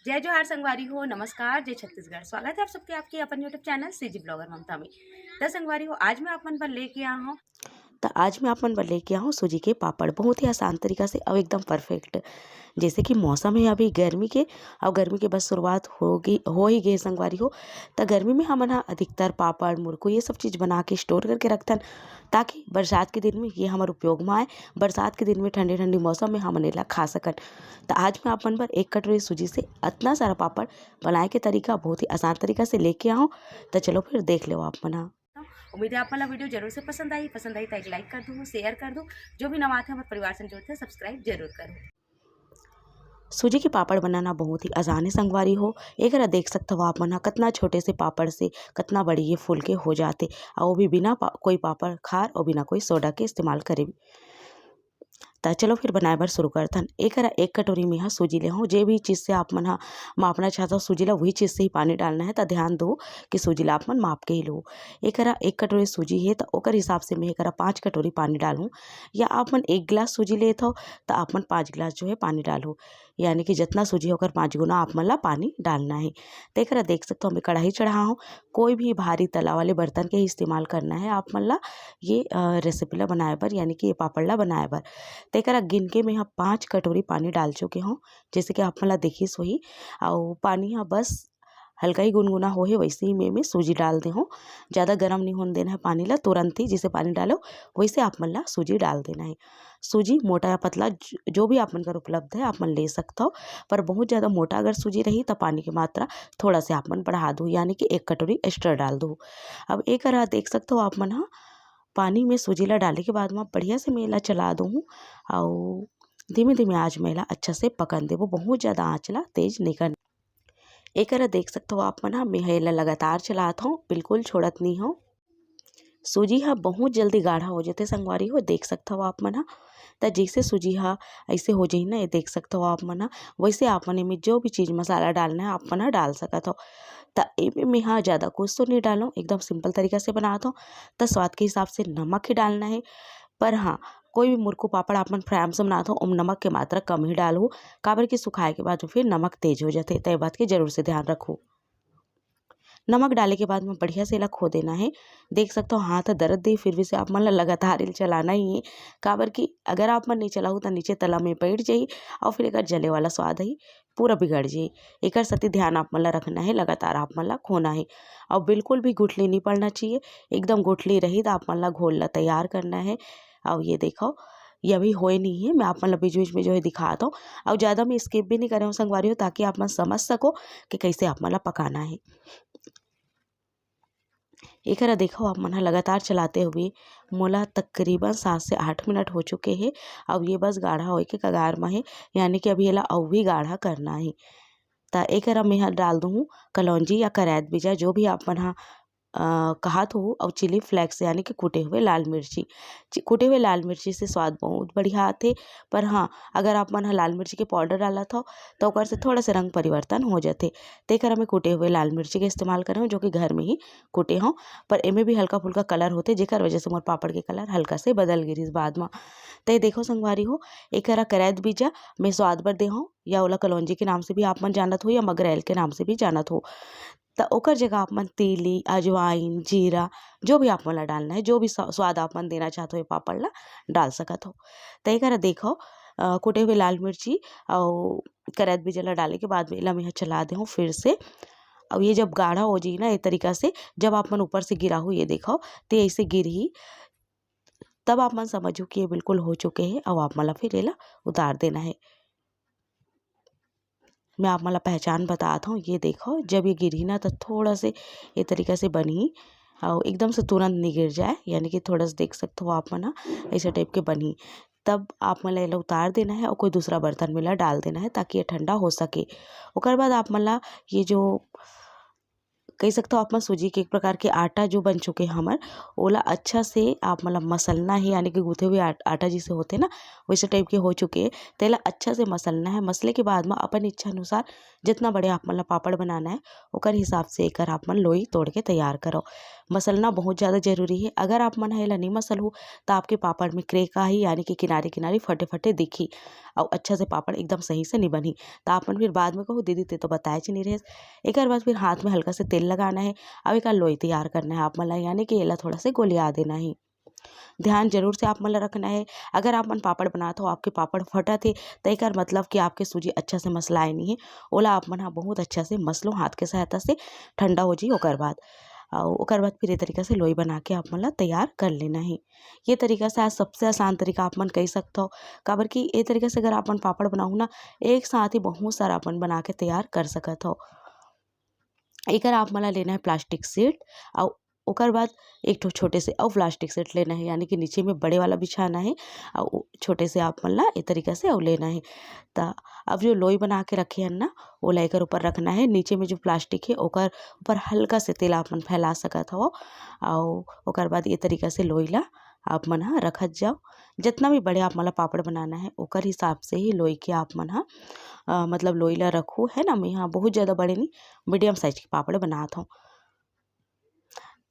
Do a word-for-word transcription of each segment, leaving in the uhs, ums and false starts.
जय जोहार संगवारी हो, नमस्कार, जय छत्तीसगढ़। स्वागत है आप सबके आपके अपन YouTube चैनल सीजी ब्लॉगर ममता में। त संगवारी हो, आज मैं आप मन बर लेके आ हूँ त आज मैं आप मन बर लेके आ हूँ सूजी के पापड़, बहुत ही आसान तरीका से अउ एकदम परफेक्ट। जैसे कि मौसम है अभी गर्मी के, अउ गर्मी के बस शुरुआत हो गई, हो ही गई संगवारी हो। त गर्मी में हमन ह अधिकतर पापड़, मुरकू ये सब चीज़ बना के स्टोर करके रखथन, ताकि बरसात के दिन में ये हमर उपयोग में आए, बरसात के दिन में ठंडी ठंडी मौसम में हमन एला खा सकन। त आज मैं आप मन बर एक कटोरी सूजी से अतना सारा पापड़ बनाए के तरीका बहुत ही आसान तरीका से लेके आहूँ। त चलो फिर देख लेव आप मन ह। उम्मीद है आप मन ला वीडियो जरूर से पसंद आई। पसंद आई त एक लाइक कर दू, शेयर कर दू। जो भी नवा आथे हमर परिवार से जुड़थे, सब्सक्राइब जरूर करो। सूजी के पापड़ बनाना बहुत ही आसान है संगवारी हो। एकरा देख सकत हो आप मन ह कतना छोटे से पापड़ से कतना बड़ी ये फूल के हो जाथे, अउ वो भी बिना पा, कोई पापड़ खार अउ बिना कोई सोडा के इस्तेमाल करे। त चलो फिर बनाए बर शुरू करथन। एकरा एक कटोरी में ह सूजी ले हूँ। जे भी चीज़ से आप मन ह मापना चाहत हो सूजी ला, वही चीज़ से ही पानी डालना है। त ध्यान दो कि सूजी ला आप मन माप के ही लो। एकरा एक कटोरी सूजी है त ओकर हिसाब से मैं एकरा पाँच कटोरी पानी डालूँ, या आप मन एक गिलास सूजी लेत हो त आप मन पाँच गिलास जो है पानी डालो, यानी कि जितना सूजी है ओकर पाँच गुना आप मन ला पानी डालना है। त एकरा देख सकत हो मैं कढ़ाई चढ़ा हूँ। कोई भी भारी तला वाले बर्तन के ही इस्तेमाल करना है आप मन ला ये रेसिपी ला बनाए बर, यानी कि ये पापड़ ला बनाए बर। त एकरा गिन के मैं ह पाँच कटोरी पानी डाल चुके हूँ, जैसे कि आप मन ला दिखिस होही। अउ पानी ह बस हल्का ही गुनगुना होहे, वैसे ही मैं, मैं सूजी डाल दे हूँ। ज़्यादा गर्म नहीं होने देना है पानी ला, तुरंत ही जैसे पानी डालो वैसे आप मन ला सूजी डाल देना है। सूजी मोटा या पतला ज-, जो भी आप मन कर उपलब्ध है आप मन ले सकत हो, पर बहुत ज़्यादा मोटा अगर सूजी रही त पानी की मात्रा थोड़ा से आप मन बढ़ा दो, यानी कि एक कटोरी एक्स्ट्रा डाल दो। अब एकरा देख सकत हो आप मन ह पानी में सूजी ला डाले के बाद में बढ़िया से मैं एला चला दूँ हूँ, अउ धीमे धीमे आँच में एला अच्छा से पकन देबो, बहुत ज़्यादा आँच ला तेज नहीं करना। एकरा देख सकत हो आप मन ह, मैं ह एला लगातार चलात हूँ, बिल्कुल छोड़त नहीं हूँ। सूजी ह बहुत जल्दी गाढ़ा हो जाथे संगवारी हो, देख सकत हो आप मन ह। त जैसे सूजी ह ऐसे हो जाही ना, ये देख सकत हो आप मन ह, वैसे आप मन एमे जो भी चीज़ मसाला डालना है आप मन ह डाल सकत हो। त एमे मैं ह ज़्यादा कुछ तो नहीं डालूँ, एकदम सिंपल तरीका से बनात हूँ। त स्वाद के हिसाब से नमक ही डालना है, पर हाँ, कोई भी मुरकू पापड़ आप मन फ्राई से बनात हो, ओम नमक के मात्रा कम ही डालहु, काबर कि सुखाए के बाद में फिर नमक तेज हो जाथे, त ये बात के जरूर से ध्यान रखहु। नमक डाले के बाद में बढ़िया से एला खो देना है। देख सकत हो हाथ ह दर्द दे, फिर भी से आप मन ला लगातार एला चलाना ही है, काबर कि अगर आप मन नहीं चलाहू त नीचे तला में बैठ जाही अउ फिर एकर जले वाला स्वाद ही पूरा बिगड़ जाही। एकर सेती ध्यान आप मन ला रखना है, लगातार आप मन ला खोना है अउ बिल्कुल भी गुठली नहीं पड़ना चाहिए। एकदम गुठली रही त आप मन ला घोल ला तैयार करना है। अउ ये देखो, ये अभी होए नहीं है, मैं आप मन ला बीच बीच में जो है दिखात हूँ। अउ ज़्यादा मैं स्किप भी नहीं करे हूँ संगवारी हो, ताकि आप मन समझ सको कि कैसे आप मन ला पकाना है। एकरा देखो आप मन ह लगातार चलाते हुए मोला तकरीबन सात से आठ मिनट हो चुके हे। अब ये बस गाढ़ा होए के कगार म हे, यानी कि अभी एला अउ भी गाढ़ा करना हे। त एकरा मेंहा डाल दूहूँ कलौंजी या करैत बीजा, जो भी आप मन ह अ, कहत हो, अउ चिली फ्लेक्स यानी कि कुटे हुए लाल मिर्ची। चि-, कुटे हुए लाल मिर्ची से स्वाद बहुत बढ़िया आथे। पर हाँ, अगर आप मन ह लाल मिर्ची के पाउडर डालत हो, त ओकर से थोड़ा से रंग परिवर्तन हो जाथे। तेकर मैं कुटे हुए लाल मिर्ची के इस्तेमाल करे हूँ, जो कि घर में ही कुटे हूँ। पर एमे भी हल्का फुल्का कलर होथे, जेकर वजह से मोर पापड़ के कलर हल्का से बदल गे रिहिस बाद म। त ये देखो संगवारी हो, एकरा करैत बीजा मैं स्वाद बर दे हूँ, या ओला कलौंजी के नाम से भी आप मन जानत हो, या मगरैल के नाम से भी जानत हो। त ओकर जगह आप मन तीली, अजवाइन, जीरा, जो भी आप मन ला डालना है, जो भी स्वा-, स्वाद आप मन देना चाहत हो ये पापड़ ला, डाल सकत हो। त एकरा देखो, अ, कुटे हुए लाल मिर्ची अउ करैत बीजा ला डाले के बाद में एला मैं ह चला दे हूँ फिर से। अउ ये जब गाढ़ा हो जाही ना ये तरीका से, जब आप मन ऊपर से गिराहू, ये देखो, त ऐसे गिरही, तब आप मन समझहू कि ये बिल्कुल हो चुके हे, अउ आप मन ला फिर एला उतार देना है। मैं आप मन ला पहचान बतात हूँ। ये देखो, जब ये गिरही ना, त थोड़ा से ये तरीका से बनही, अउ एकदम से तुरंत नहीं गिर जाए, यानी कि थोड़ा सा देख सकते हो आप मन ह, ऐसे टाइप के बनही। तब आप मन ला एला उतार देना है अउ कोई दूसरा बर्तन में ला डाल देना है, ताकि ये ठंडा हो सके। ओकर बाद आप मन ला ये जो कह सकते हो आप मन सूजी के एक प्रकार के आटा जो बन चुके हे हमर, ओला अच्छा से आप मन ला मसलना है, यानी कि गूंथे हुए आट-, आटा जैसे होथे ना, वैसे टाइप के हो चुके हे। तेला अच्छा से मसलना है। मसले के बाद में अपन इच्छा अनुसार जितना बड़े आप मन ला पापड़ बनाना है, ओकर हिसाब से एकर आप मन लोई तोड़ के तैयार करो। मसलना बहुत ज़्यादा ज़रूरी हे। अगर आप मन ह एला नइ मसलहू, त आपके पापड़ में crack आही, यानी कि किनारे-किनारे फटे-फटे दिखही, अउ अच्छा से पापड़ एकदम सही से नइ बनही। त आप मन फिर बाद में कहू, "दीदी, ते तो बताएच नइ रहेस।" एकर बाद फिर हाथ में हल्का से तेल लगाना हे, अउ एकर लोई तैयार करना हे आप मन ला, यानी कि एला थोड़ा से गोलिया देना हे। ध्यान जरूर से आप मन ला रखना हे। अगर आप मन पापड़ बनात हो, आपके पापड़ फटत हे, त एकर मतलब कि आपके सूजी अच्छा से मसलाए नइ हे। ओला आप मन ह बहुत अच्छा से मसलो हाथ के सहायता से, ठंडा हो जाही ओकर बाद। अउ ओकर बाद फिर ये तरीका से लोई बना के आप मन ला तैयार कर लेना हे। ये तरीका से आज सबसे आसान तरीका आप मन कह सकथव, काबर कि ये तरीका से अगर आप मन पापड़ बनाहू ना, एक साथ ही बहुत सारा आप मन बना के तैयार कर सकत हव। एकर आप मन ला लेना हे plastic sheet, अउ ओकर बाद एक ठो छोटे से अउ plastic sheet लेना हे, यानी कि नीचे में बड़े वाला बिछाना हे, अउ छोटे से आप मन ला ए तरीका से अउ लेना हे। त अब जो लोई बना के रखे हन ना, ओला एकर ऊपर रखना हे। नीचे में जो plastic हे, ओकर ऊपर हल्का से तेल आप मन फैला सकत हव, अउ ओकर बाद ए तरीका से लोई ला आप मन ह रखत जाओ। जितना भी बड़े आप मन ला पापड़ बनाना हे, ओकर हिसाब से ही लोई के आप मन ह, अ, मतलब लोई ला रखू, है ना। मैं यहाँ बहुत ज़्यादा बड़े नहीं, medium size के पापड़ बनात हव।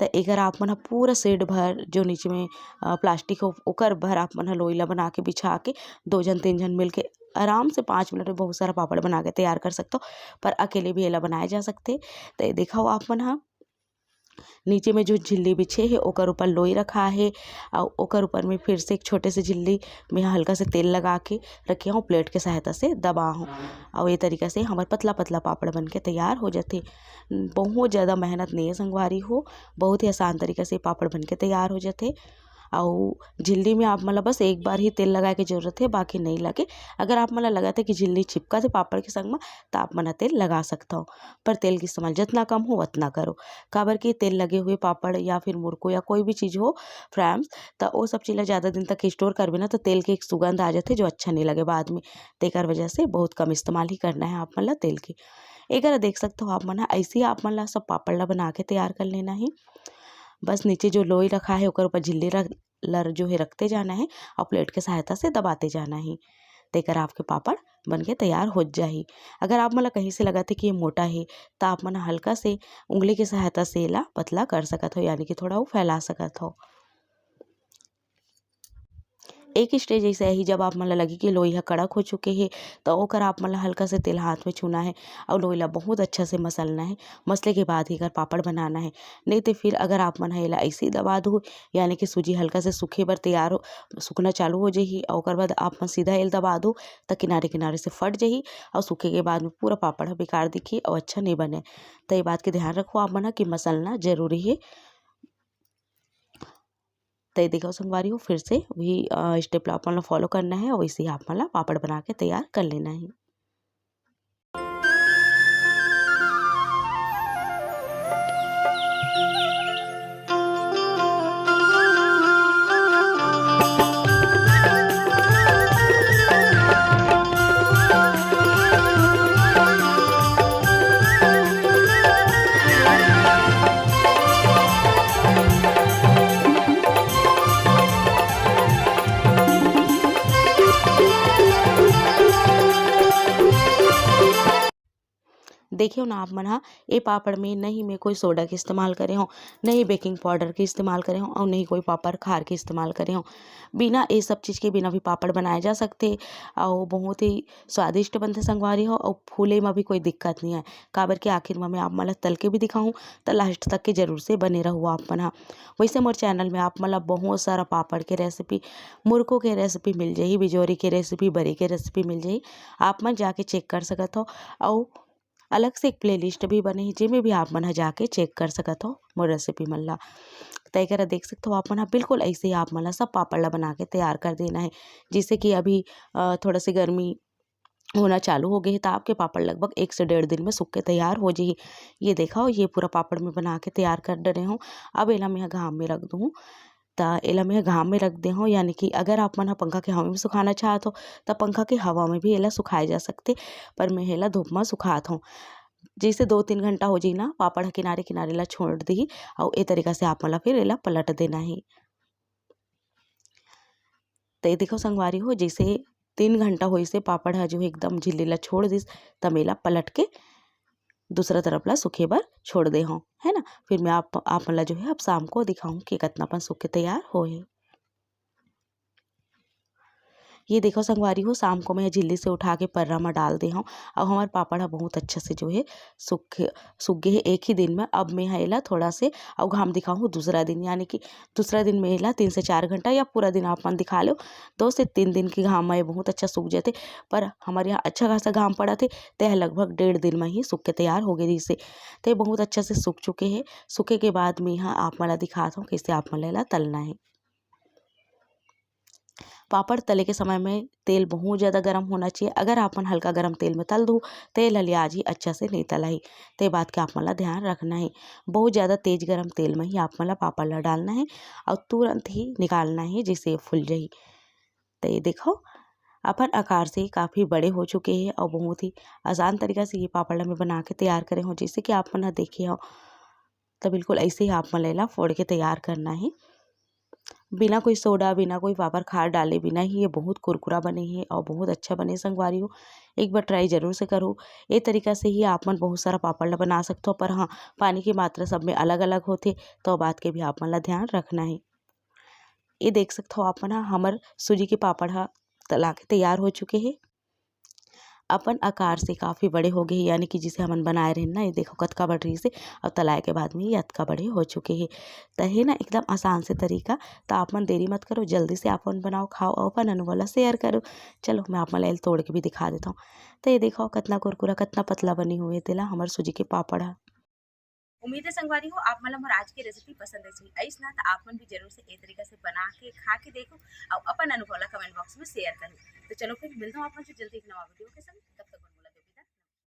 त एकर आप मन ह पूरा sheet भर जो नीचे में, अ, plastic हो, ओकर भर आप मन ह लोई ला बना के बिछा के दो झन तीन झन मिल के आराम से पाँच मिनट में बहुत सारा पापड़ बना के तैयार कर सकथव, पर अकेले भी एला बनाए जा सकथे। त ये देखव आप मन ह नीचे में जो झिल्ली बिछे हे ओकर ऊपर लोई रखा हे, अउ ओकर ऊपर में फिर से एक छोटे से झिल्ली में हल्का से तेल लगा के रखे हव, plate के सहायता से दबा हव, अउ ये तरीका से हमर पतला पतला पापड़ बन के तैयार हो जाथे। बहुत ज़्यादा मेहनत नइ हे संगवारी हो, बहुत ही आसान तरीका से पापड़ बन के तैयार हो जाथे। अउ झिल्ली में आप मन ला बस एक बार ही तेल लगाए के जरूरत हे, बाकी नइ लगे। अगर आप मन ला लगत हे कि झिल्ली चिपकत हे पापड़ के संग म, त आप मन ह तेल लगा सकथव, पर तेल के इस्तेमाल जितना कम हो उतना करो, काबर कि तेल लगे हुए पापड़ या फिर मुरको या कोई भी चीज़ हो, फ्रैम्स, त ओ सब चीज़ ला ज़्यादा दिन तक store करबे ना, त तेल के एक सुगंध आ जाथे जो अच्छा नइ लगे बाद में। तेकर वजह से बहुत कम इस्तेमाल ही करना हे आप मन ला तेल के। एकर देख सकथव आप मन ह, ऐसे ही आप मन ला सब पापड़ ला बना के तैयार कर लेना हे। बस नीचे जो लोई रखा हे ओकर ऊपर झिल्ली रख, ला जो हे रखते जाना हे अउ plate के सहायता से दबाते जाना हे। तेकर आपके पापड़ बन के तैयार हो जाही। अगर आप मन ला कहीं से लगत हे कि ये मोटा हे, त आप मन ह हल्का से उंगली के सहायता से एला पतला कर सकत हव, यानी कि थोड़ा वो फैला सकत हव। एक stage ऐसे आही, जब आप मन ला लगे कि लोई ह कड़क हो चुके हे, त ओकर आप मन ला हल्का से तेल हाथ में छूना हे अउ लोई ला बहुत अच्छा से मसलना हे। मसले के बाद ही एकर पापड़ बनाना हे, नहीं तो फिर अगर आप मन ह एला ऐसे ही दबा दू, यानी कि सूजी हल्का से सूखे बर तैयार हो, सूखना चालू हो जाही, अउ ओकर बाद आप मन सीधा एल दबा दू, त किनारे किनारे से फट जाही, अउ सूखे के बाद में पूरा पापड़ ह बेकार दिखही अउ अच्छा नहीं बने। त ये बात के ध्यान रखो आप मन ह कि मसलना जरूरी हे। त ये देखो संगवारी हो, फिर से वही, अ, step ला आप मन ला follow करना हे, वैसे ही आप मन ला पापड़ बना के तैयार कर लेना हे। देखियो ना आप मन ह, ए पापड़ में नहीं मैं कोई सोडा के इस्तेमाल करे हव, नहीं baking powder के इस्तेमाल करे हव अउ नहीं कोई पापड़ खार के इस्तेमाल करे हव। बिना ए सब चीज़ के बिना भी पापड़ बनाए जा सकथे अउ बहुत ही स्वादिष्ट बनथे संगवारी हो, अउ फूले म भी कोई दिक्कत नहीं है, काबर के आखिर म मैं आप मन ल तल के भी दिखाहूँ, त last तक के जरूर से बने रहू आप मन ह। वैसे मोर channel में आप मन ल बहुत सारा पापड़ के recipe, मुरको के recipe मिल जाही, बिजोरी के recipe, बरी के recipe मिल जाही, आप मन जाके check कर सकत हो। अउ अलग से एक playlist भी बने हे, जेमे भी आप मन ह जाके check कर सकत हो मोर recipe मन ला। त एकरा देख सकत हो आप मन ह, बिल्कुल ऐसे ही आप मन ला सब पापड़ ला बना के तैयार कर देना है। जैसे कि अभी, अ, थोड़ा सी गर्मी होना चालू हो गई है, तो आपके पापड़ लगभग एक से डेढ़ दिन में सूख के तैयार हो जाही। ये देखा हो, ये पूरा पापड़ मैं बना के तैयार कर डरे हूँ। अब एला मैं ह घाम में रख दूँ। त एला मैं ह घाम में रख दे हव, यानी कि अगर आप मन ह पंखा के हवा में सुखाना चाहत हो, त पंखा के हवा में भी एला सुखाए जा सकथे, पर मैं एला धूप म सुखात हव। जैसे दो तीन घंटा हो जाही ना, पापड़ ह किनारे किनारे ला छोड़ दिही, अउ ए तरीका से आप मन ला फिर एला पलट देना हे। त ये देखो संगवारी हो, जैसे तीन घंटा होइस हे, पापड़ ह जो एकदम झिल्ली ला छोड़ दिस, त मैं एला पलट के दूसरा तरफ ला सूखे बर छोड़ दे हूँ, है ना। फिर मैं आप आप मन ला जो है अब शाम को दिखाऊँ कि कितना अपन सूख के तैयार होए हे। ये देखो संगवारी हो, शाम को मैं झिल्ली से उठा के पर्रा में डाल दे हूँ। अब हमारे पापड़ ह बहुत अच्छा से जो है सूख सूख गए हे एक ही दिन में। अब मैं ह एला थोड़ा से अउ घाम दिखाऊँ दूसरा दिन, यानी कि दूसरा दिन में एला तीन से चार घंटा या पूरा दिन आप मन दिखा लो, दो से तीन दिन के घाम में ये बहुत अच्छा सूख जाते। पर हमारे यहाँ अच्छा खासा घाम पड़त हे, ते ह लगभग डेढ़ दिन में ही सूख के तैयार हो गए रहिस हे। ते बहुत अच्छा से सूख चुके हे। सूखे के बाद में यहाँ आप मन ला दिखात हूँ कैसे आप मन ला एला तलना है। पापड़ तले के समय में तेल बहुत ज़्यादा गर्म होना चाहिए। अगर आप मन हल्का गर्म तेल में तल दो, तेल हलियाज ही अच्छा से नहीं तलाही। ते बात के आप मन ला ध्यान रखना है। बहुत ज़्यादा तेज गर्म तेल में ही आप मन ला पापड़ ला डालना है और तुरंत ही निकालना है, जिससे ये फूल जाही। तो ये देखो, अपन आकार से काफ़ी बड़े हो चुके हैं और बहुत ही आसान तरीका से ये पापड़ ला मैं बना के तैयार करे हूँ। जैसे कि आप मन ह देखे हो, तो बिल्कुल ऐसे ही आप मन ला एला फोड़ के तैयार करना है। बिना कोई सोडा, बिना कोई पापड़ खार डाले बिना ही ये बहुत कुरकुरा बने हे और बहुत अच्छा बने संगवारी हो। एक बार ट्राई जरूर से करो। ये तरीका से ही आप मन बहुत सारा पापड़ ला बना सकते हो, पर हाँ, पानी की मात्रा सब में अलग-अलग होथे, तो बात के भी आप मन ला ध्यान रखना है। ये देख सकते हो आप मन ह, हमर सूजी के पापड़ ह तला के तैयार हो चुके हे। अपन आकार से काफ़ी बड़े हो गए हे, यानी कि जिसे हमन बनाए रहेन ना, ये देखो कतका बड़ रहिस हे, और तलाए के बाद में ये अतका बड़े हो चुके हे। त हे ना एकदम आसान से तरीका। त आप मन देरी मत करो, जल्दी से आप मन बनाओ, खाओ और अपन अनुभव ला शेयर करो। चलो मैं आप मन ला एला तोड़ के भी दिखा देता हूँ। त ये देखो कतना कुरकुरा, कतना पतला बने हुए हे तेला हमर सूजी के पापड़ ह। उम्मीद है संगवारी हो, आप मन ला मोर आज के रेसिपी पसंद आई होही। अइस ना त आप मन भी जरूर से ए तरीका से बना के खा के देखो और अपन अनुभव ला कमेंट बॉक्स में शेयर करो। तो चलो फिर मिलता हूँ आप मन से जल्दी एक नवा वीडियो के संग। तब तक